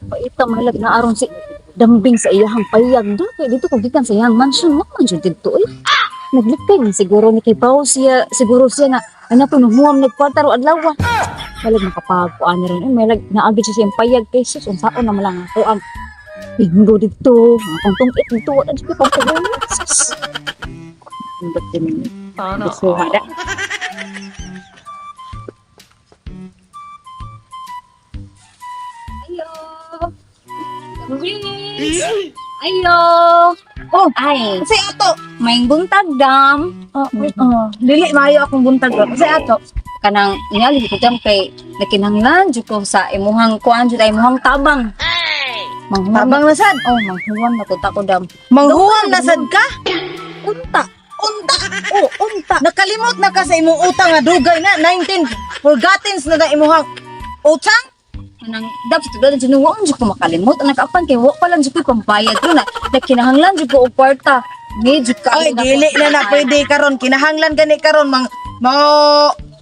Paita man lag na aron si dambing sa iyahang payag do kay dito ko gikan sa iyang mansion mo man jud didto eh. Naglikay man siguro ni kay Pao siya, siguro siya nga ano ko numuam nagkwarta ro adlaw. Malag makapagkuan na rin eh, malag naagi siya sa iyang payag kay sus unsaon na malang ako ang linggo didto, ang akong tungkit didto, wala jud ko pagpugon. Sus. Indot din ni. Gusto da. Ayo. Dambings. Ayo. Oh. Ay, Kasi ato. may buntag dam. Oh, oh. Dili maayo akong buntag ko. Kasi ato. Kanang ingali ko dam kay nakinahanglan jud ko sa imuhang kuan jud ay imuhang tabang. Manghuam. Tabang na sad. Oh, manghuam na ko dam. Manghuam na sad ka. Unta. Unta. Oh, unta. Nakalimot na ka sa imong utang nga dugay na 19 forgottens na na imuhang utang. Kanang dam sa tuglan jud wa jud ko makalimot ang nakaapan kay wa pa lang jud ko pambayad ko na nakinahanglan jud ko og kwarta. Medyo ka Ay, dili na na pwede karon kinahanglan gani karon mang mo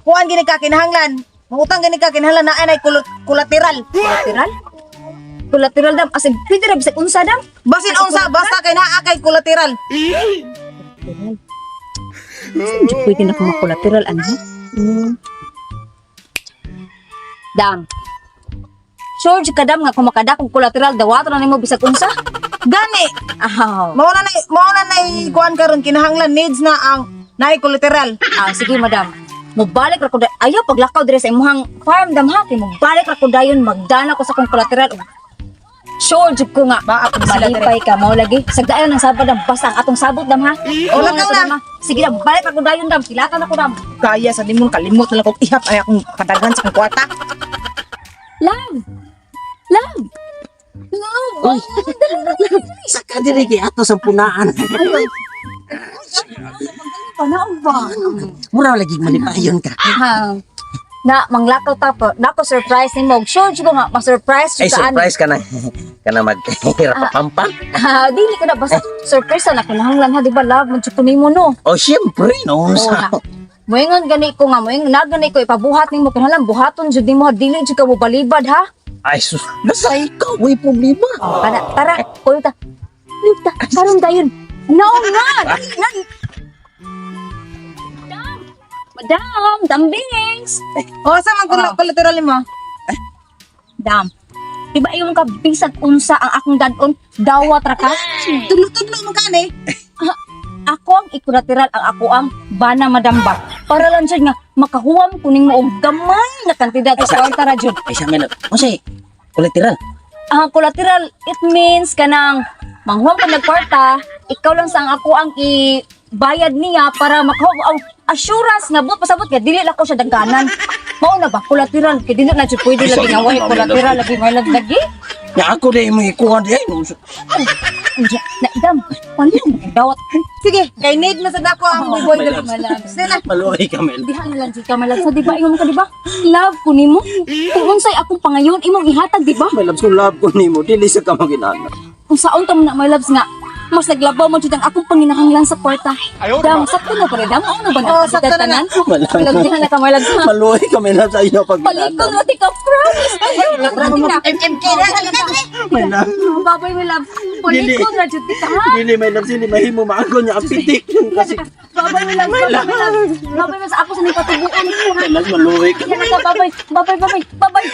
kuan gani ka kinahanglan. Mangutang gani ka kinahanglan na anay kolateral. Collateral? Collateral dam as in pwede ra bisag unsa dam? Basin unsa basta kay naa kay kolateral. Collateral. Saan jud pwede na ko makolateral ano? Dam. Sure jud ka dam nga kung makadakog collateral dawaton na nimo bisag unsa? Gani. Ahaw. Mao na kuan karon kinahanglan needs na ang naay kolateral. Ah, sige madam. Mobalik ra ko ayaw paglakaw dire sa imong farm dam ha kay mobalik ra ko dayon magdana ko sa akong collateral. Sure jud ko nga Ba, ako sila dire. malipay ka mao lagi. Sagdaan ng sabad dam basta ang atong sabot dam ha. O, lakaw na. Dam, ha. Sige dam, balik ra ko dayon dam. Kilatan ako dam. Kaya sa nimong kalimot na lang kong ihap ay akong kadaghan sa akong kwarta. Love. Love. Love. Uy. Sa kadiri kay ato sa punaan. Panaog ba? Mura lagi malipayon ka. Ha. Na manglakaw ta po. Nako surprise nimo. Sure jud ko nga ma-surprise Ay jud ka ani. surprise ka na. Kana mag pampa. Ha, dili ko na basta surprise na kinahanglan ha, di ba love man jud ko nimo no. Oh syempre no. Oo na. Moingon gani ko nga moingon na gani ko ipabuhat nimo kinahanglan buhaton jud nimo ha, dili jud ka mo balibad ha. Ay sus, basta ikaw way problema. Para tara, kuyo ta. Kuyo ta, karon dayon. No nga. Dali na. Madam, Madam, dambings. O sa man kolateral mo? Dam. Di ba yung kabisag unsa ang akong dadon dawat ra ka? Tudlo-tudlo man ka ni. Ako ang ikulateral ang ako ang bana madamba. Para lang jud nga makahuwam kuning mo og gamay na kantidad sa kwarta ra jud. Ay sa men. Unsay? Collateral. Ang collateral it means kanang manghuwam ka nagkwarta, ikaw lang sa ang ako ang ibayad niya para makahuwam ang assurance nga buot pasabot nga dili lang ko siya dagganan. Mao na ba collateral kay dili na jud pwede lagi nga way collateral lagi may lagi. Ya ako di mo ikuha di ay. No. Unsa na dam, wala mo dawat. Sige, kay need na sad ako ang buboy dali. Sige na. Maluoy ka mel. Diha na lang jud ka malag sa di ba ingon ka di ba? Love ko nimo. Kung unsay akong pangayon imong ihatag di ba? My loves, kung love ko nimo, dili sa ka maginana. Kung saon ta mo na my loves nga mas naglabaw man jud ang akong panginahanglan sa kwarta. Dam, sakto na pare dam. Ano ba Oo, sakto na nga. Love diha na ka my loves ha. Maluoy ka my loves ayo pag Palikon mo ti ka promise. Ayun, na. MMK na halika dali. My love. Babay my love. Palikon ra jud ti ka ha. Dili my loves, dili mahimo maangkon niya ang pitik kasi Babay my love. Babay my love. Babay my love. Ako sa ning patubuon. my loves maluoy ka. Yan na ka babay. Babay babay. Babay.